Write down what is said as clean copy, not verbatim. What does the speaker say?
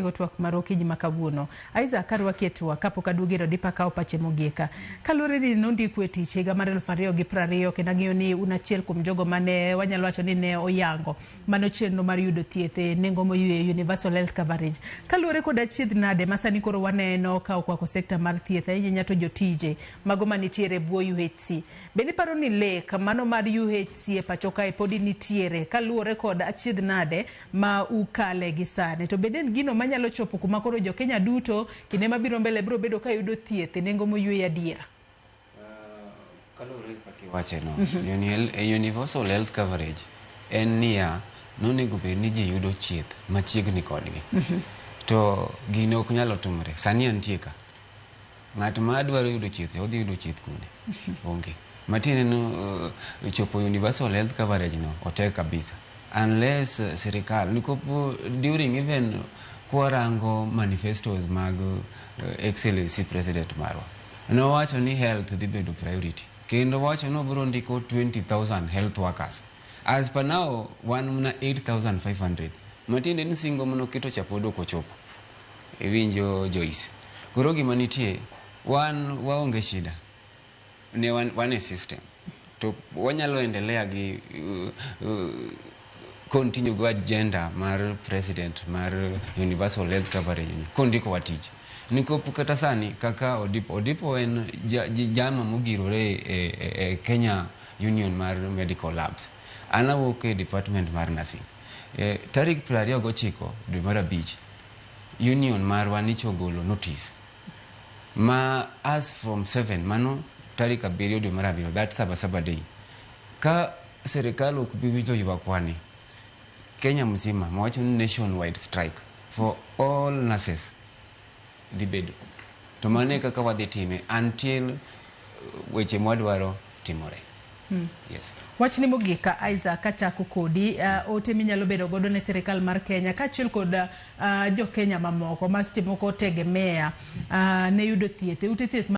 Go twak mar okinyi ma kawuono. Isaac arwaki e twak kapok aduogo ir Odipo akawo pache mogieka. Kaluwore ni nondiku e tich higa mar 2020 kendo ang'eyo ni un achiel kuom jogo mane wanyalo wacho ni ne oyango mano chenro mar yudo thieth e nengo moyweyo Universal Health Coverage. Kaluwore kod achiedh nade ma sani koro waneno ka okwako sekta mar thieth ahinya to jotije mago manitiere e bwo UHC. Bende iparo ni lek mano mar UHC e pacho kae podi nitiere kaluwore kod achiedh nade ma ukale gi sani. To bende en gino manyalo chopo kuma koro jo Kenya duto kinde mabiro mbele biro bedo ka yudo thieth e nengo moyweyo adiera? Kaluwore gi kaka iwacheno, universal health coverage en niya, nonego bed ni ji yudo thieth machiegni kodgi. To gino ok nyalo timore. Sani antie ka. Ng'at ma dwaro yudo thieth odhi yudo thieth kune? Onge. Matiende ni chopo universal health coverage no otek kabisa. Unless sirikal nikop during even kwarango manifestos mag Excellency President marwa nowacho ni health dhi bedo priority kendo wacho ni obiro ndiko 20,000 health workers. As per now wan mana 8,500 matiende ni singo manoketo cha pod ok ochopo. Iwinjo Joyce? Koro gima nitie wan waonge shida ne wan e system to wanyalo endelea gi continue go agenda mar president mar universal health coverage ni kondikowa tich nikop kata sani kaka Odipo Odipo en jama mogirore e Kenya Union mar Medical Labs. An awuok e department mar nursing. Tarik 29 dwe mar abich union marwa nicho ogolo notice ma as from 7 mano tarik 7 dwe mar abiriyo, that saba saba day, ka sirikal ok bi winjo ywakwa ni Kenya mzima mawacho ni nationwide strike for all nurses dhi bedo to mano e kaka wadhi time until weche mwadwaro timore. Yes. Wachni mogik ka Isaac kachako kodi ote minyalo bedo godo ne sirikal mar Kenya kaachiel kod jo Kenya mamoko ma seche moko tegemea ne yudo thieth e ute thieth.